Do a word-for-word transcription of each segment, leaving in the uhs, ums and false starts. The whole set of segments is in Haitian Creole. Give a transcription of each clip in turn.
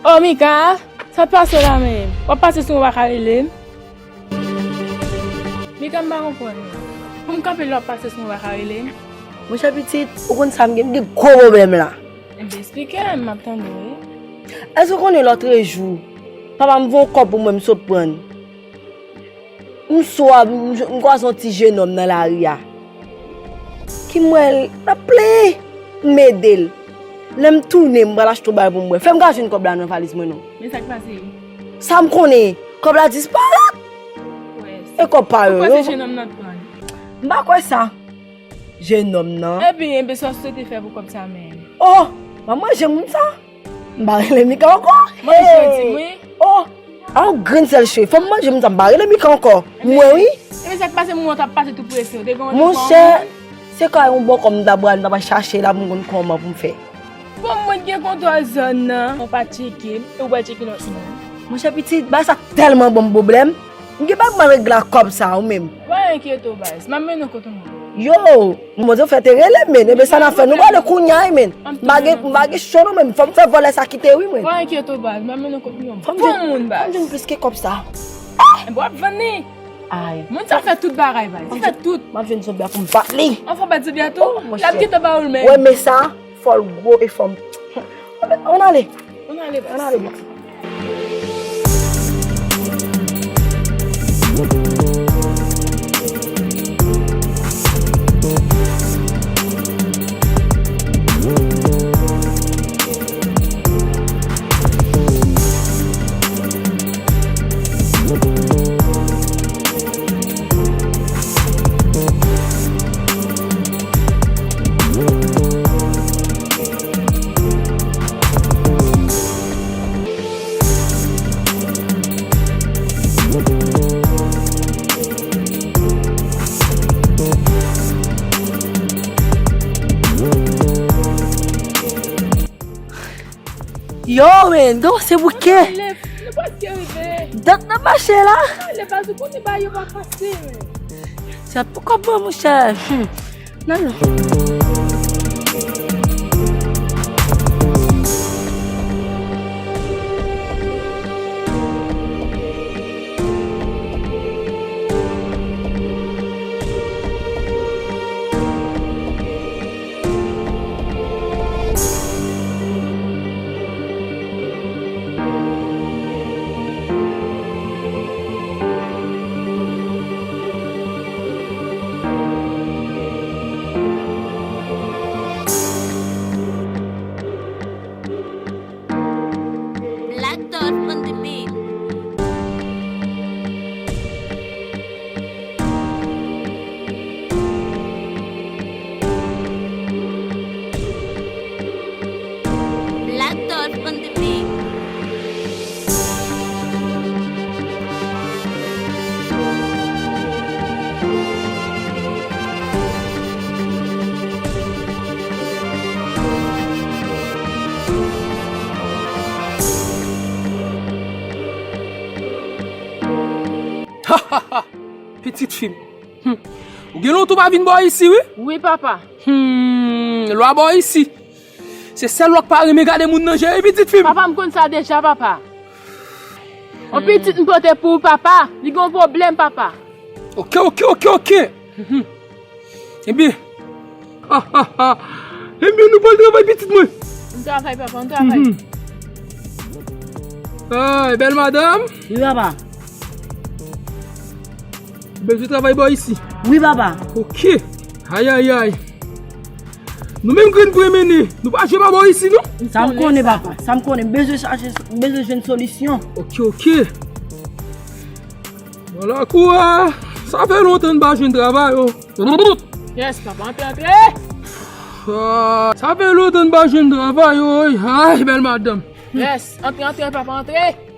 Oh, Mika, sa t pase la menm? W ap pase sou mwen, w pa ka rele m? Mika, m pa konprann. Pou m kanpe la, w ap pase sou mwen, w pa ka rele m? Monchè pitit, ou konn sa m gen, m gen gwo pwoblèm la. Ebyen, esplike m, m ap tande w, wi. Èske w konnen lòtrejou, papa m voye yon kòb pou mwen, m sot pran l. M swa, m, m kwaze yon ti jenòm nan lari a. Ki m wè l, l ap plenyen. M ede l. Lè m tounen, m pral achte yon bagay pou m bwè. Fè m ka jwenn kòb la nan valiz mwen non. Men sa k pase? Sa m konnen, kòb la disparèt. E kòb pa yo, yo. Ou kwè se jenòm nan t pran l? M pa kwè sa. Jenòm nan. Ebyen, ebyen, sa w te fè pou kòb sa menm? Oh, m ap manje moun sa. M pa rele Mika ankò. Manje yo di m, wi. Oh, a yon grenn sèl cheri. Fò m manje moun sa, m pa rele Mika ankò. Mwen, wi. Ebyen, sa k pase, moun an t ap pase tou prese. Ou te gen yon... Monchè, se ka yon bòkò m ta pral, m ta pral chache la pou m konn kòman pou m fè. Bon, mwen gen kontwòl zòn nan. Mwen pa tcheke m, e ou pral tcheke lòt moun. Monchè pitit, bagay sa tèlman ban m pwoblèm. M gen bagay m pral regle ak kòb sa, ou menm. Pa enkyete w, baz. M ap mennen w kote moun. Yo, Manzè fè te rele, men. Ebyen, sa n ap fè, nou prale kounye a, men. M pa gen, m pa gen cho non, men. Fò m fè vòlè sa kite, wi, mwen. Pa enkyete w, baz. M ap mennen w kote yon bon moun, baz. Fò m jwenn plis ke kòb sa. Ebyen, w ap vann li. Ay. Moun sa fè tout bagay, baz. Li fè tout. M ap jwenn zonbi a pou m bat li. Anfè, bat zonbi a tou. Oh, monchè. L ap gentan ba ou l menm. Wè, men sa. Fò l gwo e fò m. Ann ale. Ann ale, baz. Ann ale, baz. Yo, men, kòman se bouke? Nou prèske rive. Dat nan mache la. Ale, baz, ou konnen bagay yo pa fasil, men. Se pou kòb mwen, monchè. Hmm. Nan, nan. Black Dolph on the beat. Black Dolph on the beat. Ha, ha, ha! Pitit fi m. Hmm. Ou gen lontan w pa vin bò isi, wi? Wi, papa. Hmm, lwa bò isi. Se sèl lwa k pa renmen gade moun nan je, wi, pitit fi m. Papa, m konn sa deja, papa. On pitit m pote pou ou, papa. Li gen yon pwoblèm, papa. Oke, oke, oke, oke. Mhm. Ebyen. Ha, ha, ha. Ebyen, nou pral travay, pitit mwen. Ann travay, papa, ann travay. Mhm. Ay, bèl madanm. Wi, papa. Ou bezwen travay bò isi? Wi, papa. Oke. Ay, ay, ay. Nou menm grenn pou mennen, nou pa jwe pa bò isi, non? Sa m konnen, papa. Sa m konnen. M bezwen chache, m bezwen jwenn solisyon. Oke, oke. Bon, lakou a, sa fè lontan n pa jwenn travay, o. Yes, papa, antre, antre. Ah, sa fè lontan n pa jwenn travay, o. Ay, bèl madanm. Yes, antre, antre, papa, antre.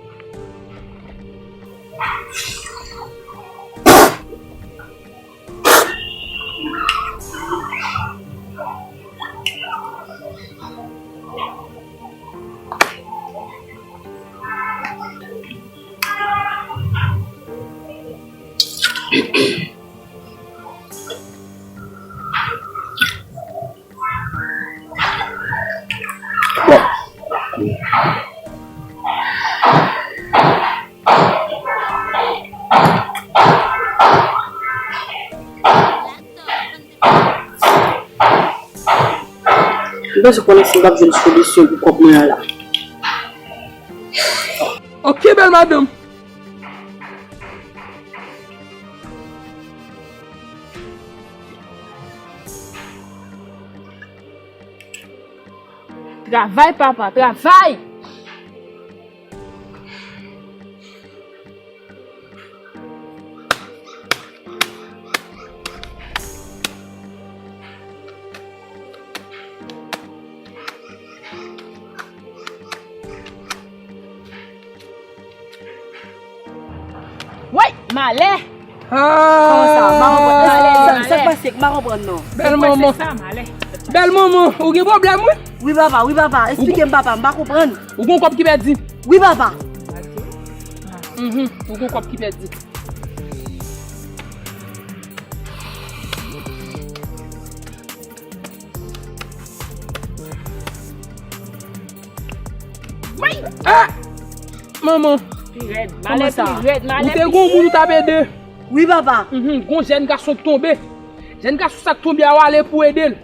Mwen se konnen si m p ap jwenn solisyon pou kòb mwen an la. Ok, bèl madanm. Travay, papa, travay! Woy, malè! Kòman sa? M pa konprann. Sa, sa k pase? M pa konprann, non. Bèl manman. Bèl manman, ou gen pwoblèm, wi? Wi, papa, wi, papa. Esplike m, papa, m pa konprann. Ou gon kòb ki pèdi? Wi, papa. Mhm, ou gon kòb ki pèdi. Woy! Ah! Manman. Pi rèd, malè pi rèd, malè pi rèd. Ou te gon moun ou t ap ede? Wi, papa. Mhm, gon jèn gason k tonbe. Jèn gason sa k tonbe a, w ale pou ede l.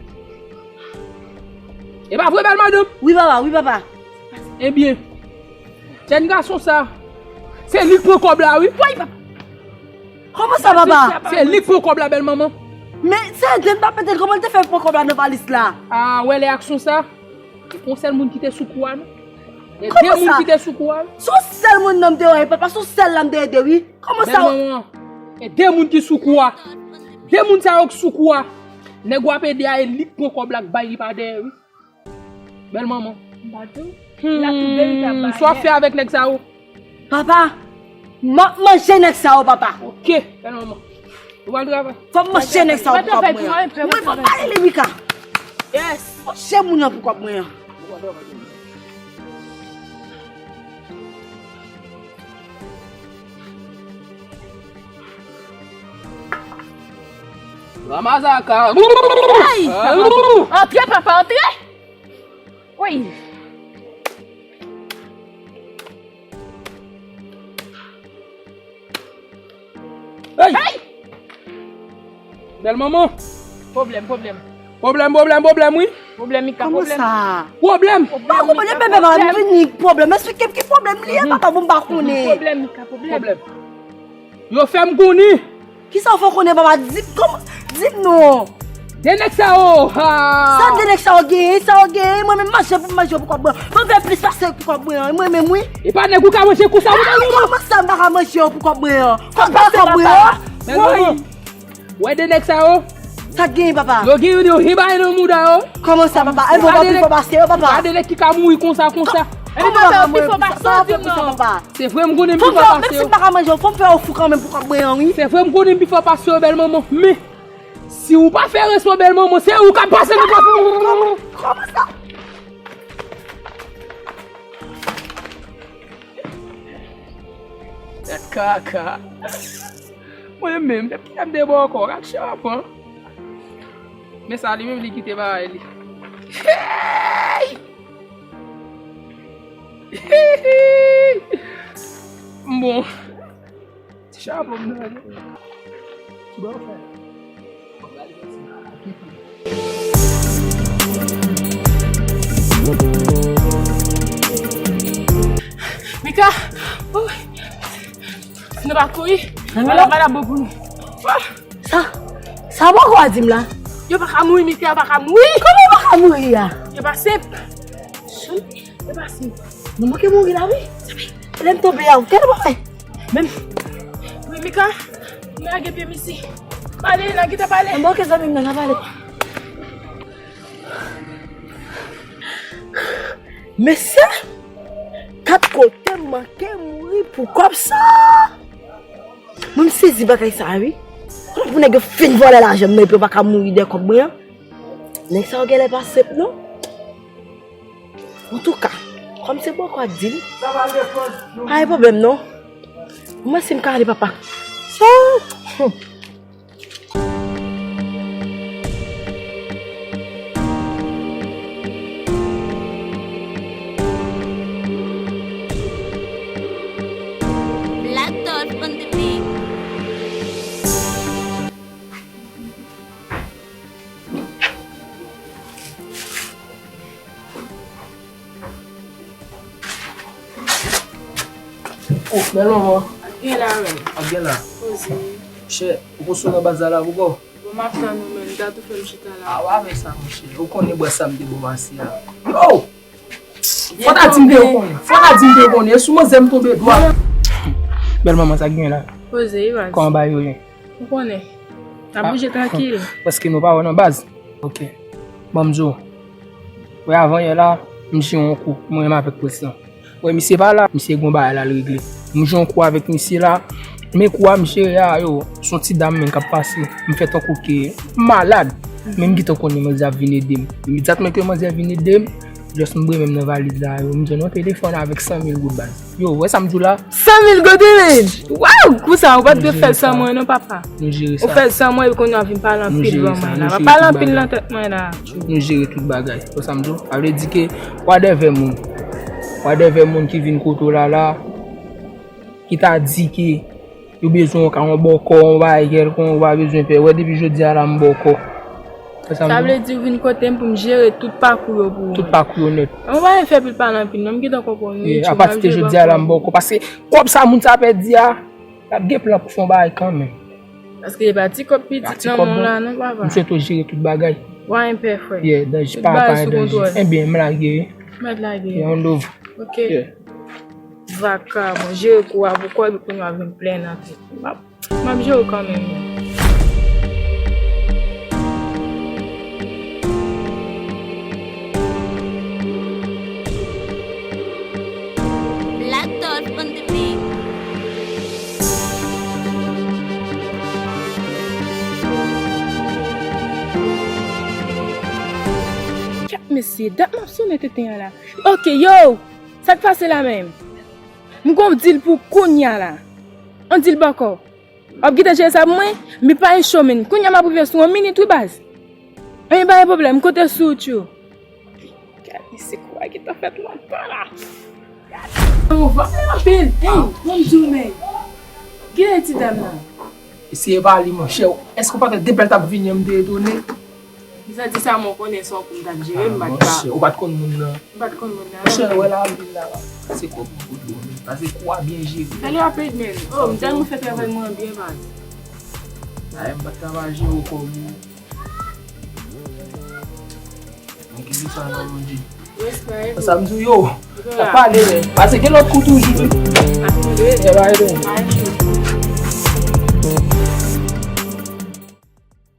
E pa vre, bèl madanm? Wi, papa, wi, papa. Ebyen, jèn gason sa, se li k pran kòb la, wi. Woy, papa! Kòman sa, papa? Se li k pran kòb la, bèl manman. Men, se ede m pa pete l, kòman l te fè pran kòb la nan valis la? A, wè lè aksyon sa, se pa yon sèl moun ki te sou kou a, non. E de moun ki te sou kou a, wi. Se yon sèl moun nan m te wè, papa, se yon sèl la m te ede, wi. Kòman sa? Bèl manman, e de moun ki sou kou a. De moun sa yo k sou kou a. Nèg w ap ede a, e li k pran kòb la k bay li pa dèyè, wi. Bèl manman. M pa di w. Hmm, sa w ap fè avèk nèg sa yo? Papa, m ap manje nèg sa yo, papa. Ok, bèl manman. Ou pral travay. Fò m manje nèg sa yo pou kòb mwen an. Mwen fò m pale li, Mika. Yes. Manje moun nan pou kòb mwen an. Ramazaka. Ay! Antre, papa, antre! Woy! Hey! Hey! Bèl manman. Pwoblèm, pwoblèm. Pwoblèm, pwoblèm, pwoblèm, wi. Pwoblèm, Mika, pwoblèm. Kòman sa? Pwoblèm. Pwoblèm, Mika, pwoblèm. Pwoblèm, papa, m vini, pwoblèm. Esplike m ki pwoblèm li ye, papa, pou m pa konnen. Pwoblèm, Mika, pwoblèm. Pwoblèm. Yo fè m konnen. Kisa w fè w konnen, papa? Di m, kòman? Di m non. De nèg sa yo, ha! Sa de nèg sa yo genyen, sa yo genyen, mwen menm manje pou m manje pou kòb mwen. Mwen fè plis pase pou kòb mwen an, mwen menm wi. E pa nèg ou ka manje konsa, wi, bèl manman. Kòman sa m pa ka manje yo pou kòb mwen an? Kòb mwen, kòb mwen an. Bèl manman. Woy! Wè de nèg sa yo? Sa k genyen, papa? Yo gen yon, yon hiba nan mouda yo. Kòman sa, papa? E bon, papa, pi fò pase yo, papa. Gade nèg ki ka mouri konsa, konsa. Kòman papa, pi fò pase yo, di m non. Se vre m konnen m pi fò pase yo. Menm si m pa ka manje yo, fò m fè yo fou kanmenm pou kòb mwen an, wi. Se vre m konnen m pi fò pase yo, bèl manman. Men, si ou pa fè respè, bèl manman, se ou k ap pase nan kòb mwen. Kòman sa? Tèt kaka. Mwen menm, depi m debò ankò, gad chan an pran. Men sa li menm, li kite bagay li. Hey! M bon. Ti chapo m nan. Ti bon fè. Mika! Ouh! Si nou pa kouri, ala pa la bon pou nou. Sa, sa poko a di m la? Yo pa ka mouri, Mika, yo pa ka mouri. Kòman yo pa ka mouri a? Yo pa senp. Yo pa senp. Nou manke mouri la, wi. Lè m tonbe a, ou kè pa fè? Menm. Wi, Mika, m lage pye m isi. Pale, n a gentan pale. Anba, ok, zanmi m nan, n a pale. Mesye, kat kote m manke mouri pou kòb sa? Mwen m sezi bagay sa, wi. Kote pou nèg yo fin vòlè lajan m nan epi yo pa ka mouri dèyè kòb mwen an? Nèg sa yo genlè pa senp, non. Antouka, kòm se bòkò a di l, pa gen pwoblèm non. Mwen si m ka ale papa. Sa. Black Dolph on the beat. Oh, bèl manman. Ap gen la, wi. Ap gen la. Poze. Chè, ou konn sou nan baz la la, poko? Bon, m ap tann ou, men m ta tou fè m chita la. A, w avè sa, monchè. Ou konnen bwè sa m te bon masi a. Yo! Fò ta di m te konnen. Fò ta di m te konnen. E sou manzè m tonbe dwat. Bèl manman, sa k gen la? Poze, wi, baz. Kòman bagay yo ye? Ou konnen. N ap bouje trankil. Paske nou pa wè nan baz. Ok. Ban m di w. Wè, avan yè la, m jwe yon kou, mwen menm avèk prens lan. Wè, misye pa la, misye gon bagay l al regle. M jwe yon kou avèk misye la, men kou a m jere a, yo, se yon ti dam menm k ap pase. M fè tankou ke m malad. Men m gentan konnen manzè ap vin ede m. Imedyatman ke manzè vin ede m, just m brenmen m nan valiz la, yo, m jwenn yon telefòn avèk san mil goud, baz. Yo, wè sa m di w la? San mil goud, men! Waw! Kou sa, ou pa t dwe fè l san mwen, non, papa. Nou jere sa. Ou fè l san mwen, epi kounye a w vin pale anpil ban mwen la. Pa pale anpil nan tèt mwen la. Nou jere tout bagay. Wè sa m di w? Sa vle di ke whatever moun, whatever moun ki vin kote w la, la, ki ta di ke yo bezwen yon ka, yon bòkò, yon bagay kèlkonk, ou pa bezwen pè. Wè, depi jodi a la, m bòkò. Wè sa m di w? Sa vle di w vin kote m pou m jere tout pakou yo pou ou. Tout pakou yo nèt. Mwen pa renmen fè pil pale anpil, non, m gentan konprann wi. Yeah, apati de jodi a la, m bòkò. Paske kòb sa moun sa pèdi a, l ap gen plan pou fè yon bagay kanmenm. Paske e pa ti kòb pitit nan men w la, non, papa. M swete w jere tout bagay. Wa en pè, frè. Yeah, danje, pa, pa gen danje. Tout bagay sou kontwòl. Ebyen, m lage wi. Mèt lage. Yeah, on love. Ok. Yeah. Vakabon, jere kou a pou kò epi kounye a vin plen nan tèt. M ap, m ap jere w kanmenm. Black Thought on the beat. Kèt mesye, dat m ap sonnen tenten an la. Ok, yo! Sa k pase la menm? M gon dil pou kounya la. On dil bòkò. W ap kite jere sa pou mwen? M pa e cho menm. Kounya m ap rive sou yon minit wi baz. Anyen pa gen pwoblèm, m konte sou ou tjou. Gad mesye kou a gentan fèt lontan la. Ou va anpil. Hey, bon m di w men. Genlè ti dam nan. Eseye pale monchè. Èske w pa t wè depi lè l t ap vini an m te etone? M santi sa mwen konnen se yon kou m t ap jere, m pa t ka. Monchè, ou pa t konn moun nan. M pa t konn moun nan. Monchè, wè la anpil la. Pase kòb pou dlo, men pase kou a byen jere. Fè li rapid, men. Oh, m tèlman fè travay mwen byen, baz. Ay, m pa t ka pa jere kòb ou. Mwen ki di sa nan Bondye. Respè. Sa m di w yo. N ap pale, men. Pase gen lòt kou toujou wi. Ap tande. Yeah, bye, bye. Bye.